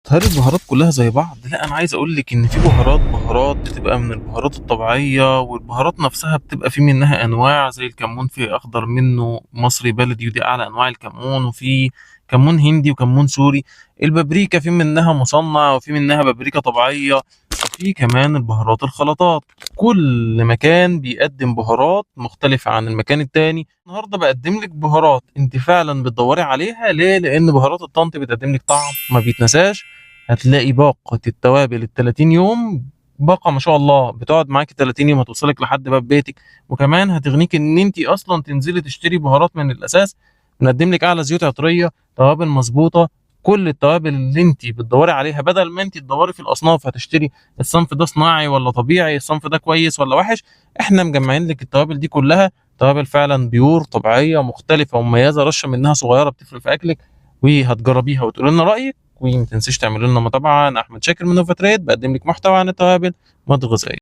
هل البهارات كلها زي بعض؟ لا، انا عايز اقول لك ان في بهارات بتبقى من البهارات الطبيعيه، والبهارات نفسها بتبقى في منها انواع، زي الكمون في اخضر منه مصري بلدي ودي اعلى انواع الكمون، وفي كمون هندي وكمون سوري. البابريكا في منها مصنع وفي منها بابريكا طبيعيه، وفي كمان البهارات الخلطات. كل مكان بيقدم بهارات مختلفة عن المكان التاني. النهارده بقدم لك بهارات انت فعلا بتدوري عليها. ليه؟ لان بهارات الطنط بتقدم لك طعم ما بيتنساش. هتلاقي باقة التوابل ال 30 يوم، باقة ما شاء الله بتقعد معاكي 30 يوم، هتوصلك لحد باب بيتك، وكمان هتغنيك ان انت اصلا تنزلي تشتري بهارات من الاساس. بنقدم لك اعلى زيوت عطرية، توابل مظبوطة، كل التوابل اللي انت بتدوري عليها. بدل ما انت تدوري في الاصناف هتشتري الصنف ده صناعي ولا طبيعي، الصنف ده كويس ولا وحش، احنا مجمعين لك التوابل دي كلها. توابل فعلا pure طبيعية مختلفة ومميزة، رشة منها صغيرة بتفرق في اكلك، وهتجربيها وتقولي لنا رأيك. وما تنسيش تعملوا لنا متابعه. انا احمد شاكر من نوفا تريد، بقدم لك محتوى عن التوابل والمواد الغذائيه.